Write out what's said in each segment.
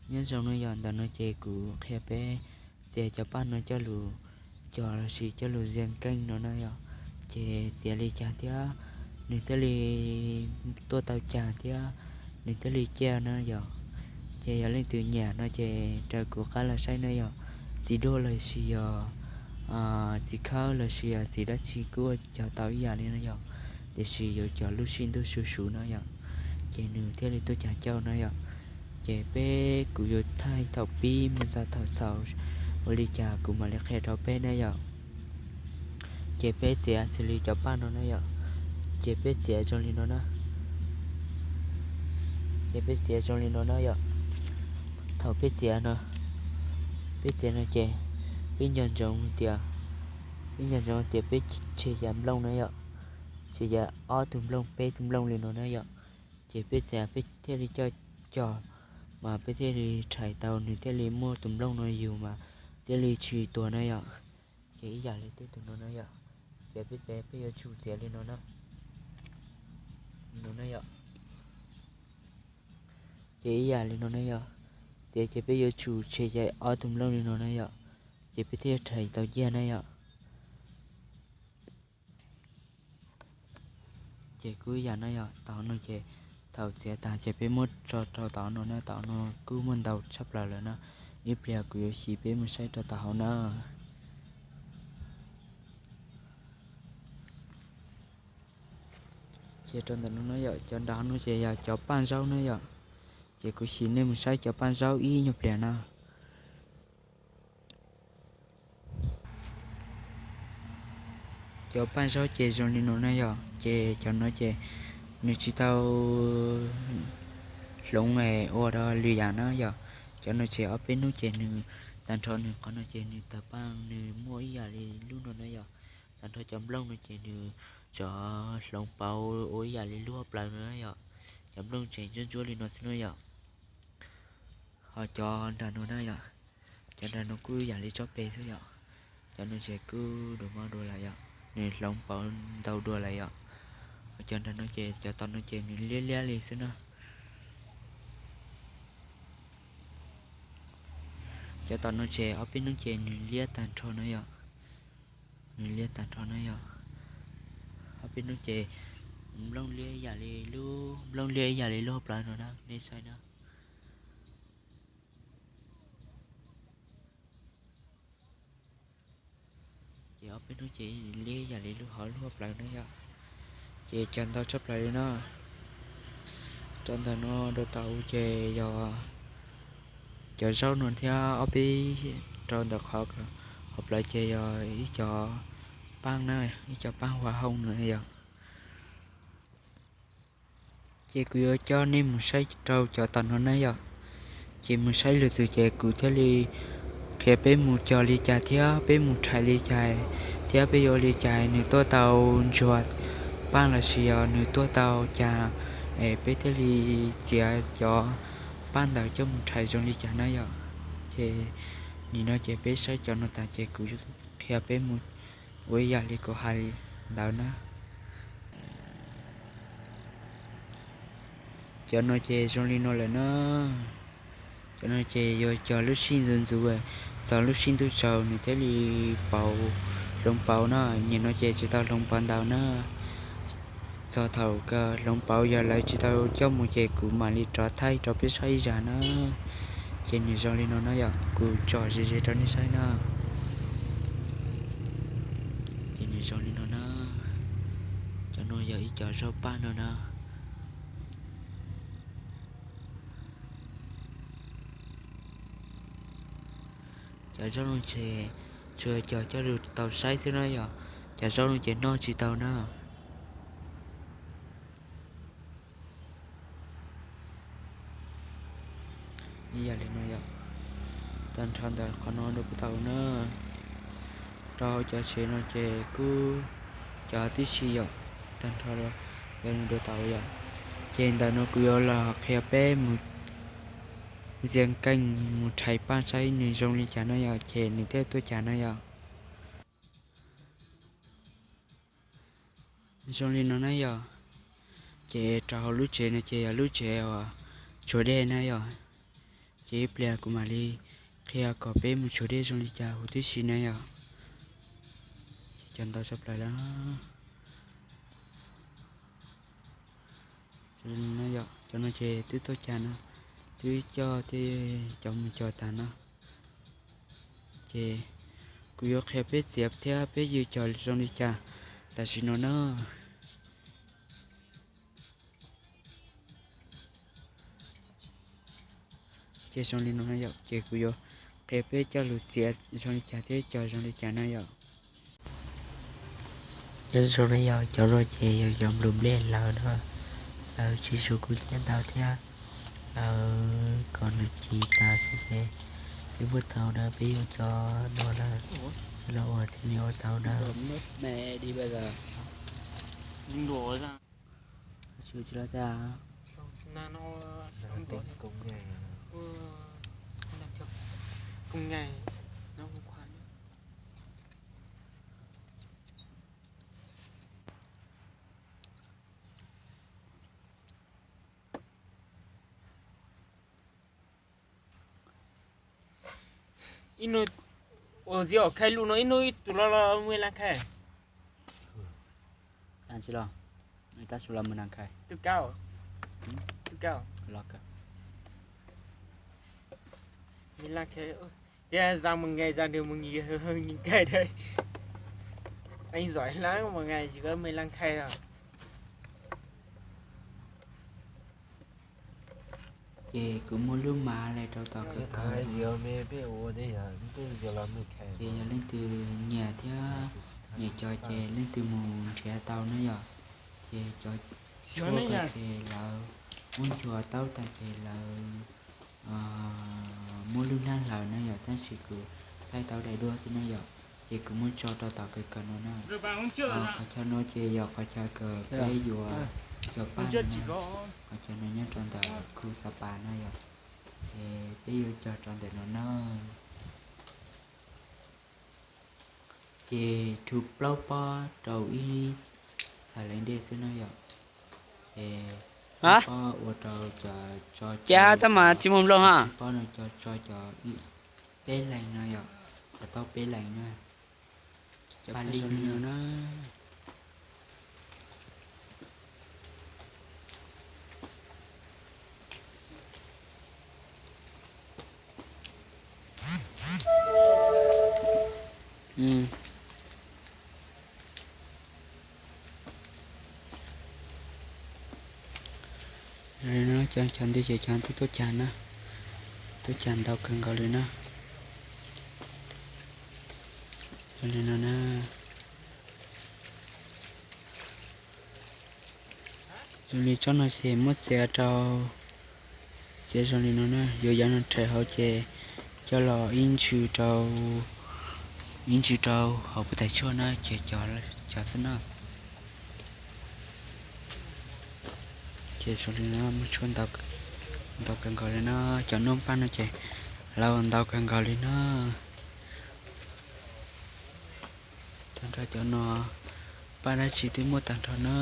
Nyob zoo no yom, ntawm no ces kuv qhia peb txiav cov paj no coj lus cog lossis coj lus ntxias keej no na yom. Ces txiav li cas thiab nws thiaj li tuaj tau cas thiab nws thiaj li ciaj na yom. Ces yog leej twg nyiam no ces raws kuv qab los saib na yom. Txiv duaj lossis yog txiv khawb lossis yog txiv dab tsi kuj ua cog tau ib yam li no yom, tiam sis yuav cog lub sij ntuj su su no yom, ces nws thiaj li tuaj cas cauj no yom. Ces peb, kuv yuav thaij thaum pib mus txog thaum xaus ua li cas kuv mam li qhia rau peb na yom. Ces peb txiav xws li cov paj no na yom, ces peb txiav zoo li no na. Ces peb txiav zoo li no na yom. Thaum peb txiav no, peb txiav no ces peb nco ntsoov tias, peb nco ntsoov tias peb tshem yav nplooj na yom, tshem yav ob tug nplooj peb tug nplooj li no na yom. Ces peb txiav peb thiaj li coj cog, mas peb thiaj li rhais tau nws thiaj li muaj tus nplooj no yug mas thiaj li tsis tuag na yom. Ces ib yam li tej tus no na yom, txiav peb txiav peb yuav tsum txiav li no na, no na yom. Ces ib yam li no na yom, txiav ces peb yuav tsum tshem yav ob tug nplooj li no na yom, ces peb thiaj rhais tau ciaj na yom. Ces kuj ib yam na yom, tom no ces thaum txiav tag ces peb muab tso rau tom no na, tom no kuj muaj ntau tshaj plaws lawm na. Ib pliag kuv yuav xyim peb mus saib rau tom hauv na. Ces rau ntawm no na yom, cov nram no ces yog cov paj zaub na yom. Ces kuv xyim nej mus saib cov paj zaub ib nyuag pliag na. Cov paj zaub ces zoo li no na yom, ces cov no ces nws tsis tau hloov ua rau lwm yam na yom. Cov no ces ob peb hnub ces nws, tag nrho nws qhov no ces nws tawg paj nws muaj ib yam li lub no na yom. Tag nrho cov nplooj no ces nws tsuas hloov pauv ua ib yam li lub hauv plawv no na yom. Cov nplooj tseem ntsuab ntsuab li no xwb na yom. Ho cov nram no na yom, cov nram no kuj yam li tsob pem xwb yom. Cov no ces kuj dua mab dua lawm yom, nws hloov pauv ntau dua lawm yom. Ho cov nram no ces cov tom no ces nws liab liab li xwb na. Cov tom no ces ob peb hnub ces nws liab tag nrho na yom. Nws liab tag nrho na yom. Ob peb hnub ces nplooj liab ib yam li lub, nplooj liab ib yam li lub hauv plawv no na, nej saib na. Ces ob peb hnub ces liab ib yam li lub hauv, lub hauv plawv na yom. Ces cog ntau tshaj plaws li no. Rau ntawm no dua tau ces yog cov zaub no thiab ob peb, rau ntawm qhov hauv plawv ces yog ib co paj na, ib co paj hua hooj no yom. Ces kuv yuav coj nej mus saib rau cov tom no na yom. Ces mus saib lwm tus ces kuv thiaj li qhia peb mus cog li cas thiab peb mus rhais li cas, thiab peb yuav ua li cas nws tuaj tau ntsuag paj lossis yog nws tuaj tau cas, es peb thiaj li txiav cov paj ntawd coj mus rhais zoo li cas na yom. Ces nim no ces peb saib cov no tas ces kuv qhia peb mus ua ib yam li kuv hais ntawd na. Cov no ces zoo li no lawm na. Cov no ces yuav cog lub sij ntxuv ntxuv, txog lub sij ntuj tsaus nws thiaj li pauv, hloov pauv na. Nim no ces tsis tau hloov pauv ntau na. Txog thaum kawg hloov pauv yog lawv tsis tau coj mus ces kuv mam li rov thaij rau peb saib ib zag na. Ces nws zoo li no na yom, kuv tsom ze ze rau nej saib na. Ces nws zoo li no na. Cov no yog ib co zaub paj no na. Cov zaub no ces tsuas cog coj lus tau saib xwb na yom. Cov zaub no ces noj tsis tau na. Ib yam li no yom. Tag nrho ntawm qhov no dua tau na. Rau hauv cov tsev no ces kuj cog tib si yom. Tag nrho ntawm no dua tau yom. Ces ntawm no kuv yuav los qhia peb mus ntxias keej mus rhais paj saib nws zoo li cas na yom, ces nws thiaj tuaj cas na yom. Zoo li no na yom. Ces rau hauv lub tsev no ces yog lub tsev uas tshuav dej na yom. Ces ib pliag kuv mam li qhia kom peb mus tshuav dej zoo li cas huv tib si na yom. Ces cov ntau tshaj plaws lawm. Cov no ces twb tuaj cas no, twb coj tej cov mus cog tas no. Ces kuv yuav qhia peb txiav thiab peb yws cog zoo li cas tam sim no na. Ces zoo li no na yom, ces kuv yuav qhia peb coj lus txiav zoo li cas thiab cog zoo li cas na yom. Ces zoo li yog cov no ces yog cov nplua nplej lawm na, lawv tsis zoo kuj thiab ntau thiab, lawv kom nws ci tas xwb ces peb muab tau na, peb yuav cov no na, cov no ua thiaj li ua tau na. Ib nub, ua ziab os khai lus no ib nub ib tug los los me lan khai. Tab sis los, tab sis los me lan khai. Tub kab, tub kab, los kawg. Me lan khai, tias zas mus nqaij zas nws mus nqaij, nqaij dawb. Eej zom lab mus nqaij tsis koj me lan khai os. Ces kuv muaj lub mav li rau tom kawg kawg. Ces yog leej twg nyiam thiab nyiam cog ces leej twg mus nrhiav tau na yom. Ces cov tshuaj ko ces lawv muab ncua taub tas ces lawv muab lub hnab hlawv na yom, tab sis kuv thaij tau daim duab xwb na yom. Ces kuv muab tso rau tom kawg kawg no na. Qhov chaw no ces yog qhov chaw kawg peb yuav cog paj no na. Qhov chaw no nyob rau ntawm khu Sapa na yom. Ces peb yuav cog rau ntawm no na. Ces rhu plaub pob rau ib txhais lev dej xwb na yom. Ces pob ua rau cov tso, tab mas tsis muaj nplooj ha. Pob no cov tso cov peb leeg no yom, cov tau peb leeg na. Pab li no na. Li no cov ntawd ces cov twb tuaj cas na, tuaj cas ntau kawg nkaus li na. Li no na. Zoo li tsob no ces muab txiav rau, txiav zoo li no na, yuav yav no rhais hauv ces coj los ib ntsws rau, ib ntsws rau hauv puag thaum tshuaj na ces cog xwb na. Ces zoo li no muaj tshuaj ntau kawg nkaus li na, cov noob paj no ces lawv ntau kawg nkaus li na. Tag nrho cov no paj dab tsi twb muaj tag nrho na.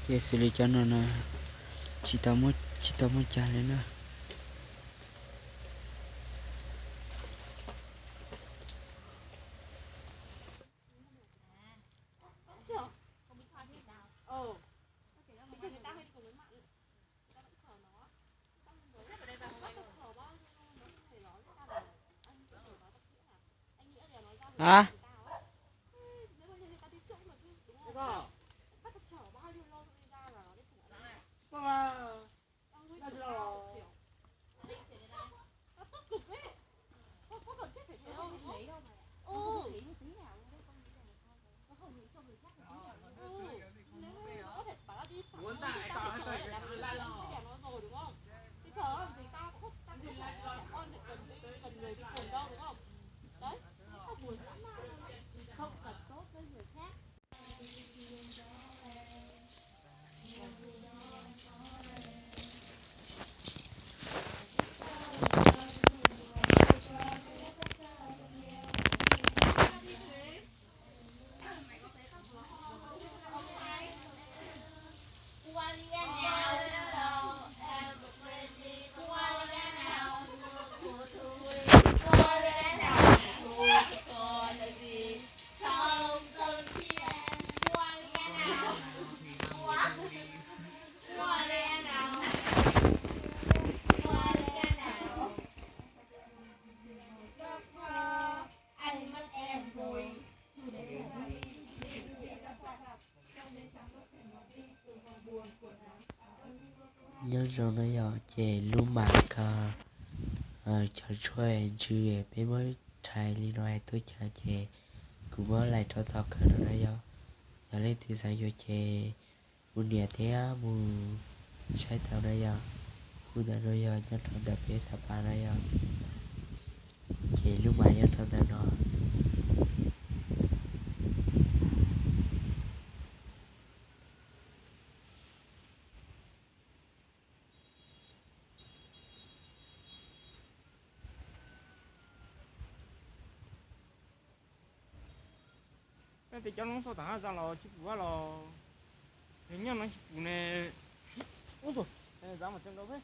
Ces xws li cov no na, tsis tau muaj, tsis tau muaj cas li na. Hả? Nyob zoo na yom, ces lub mam ko cov tshuaj ntsws peb muab rhais li no es tuaj chaw ces kuv muab laim rau txog kawg no na yom. Yog leej twg xav yuav ces mus nias thiab mus saib tau na yom. Hu ntawm no yog nyob rau ntawm peb Xab Pas na yom. Ces lub mam nyob rau ntawm no. Tes cov loob xauj tam hab zaj los tsis pum los, nws nyob no tsis pum ne. Ub, zaj mas tseem nkaus xwb.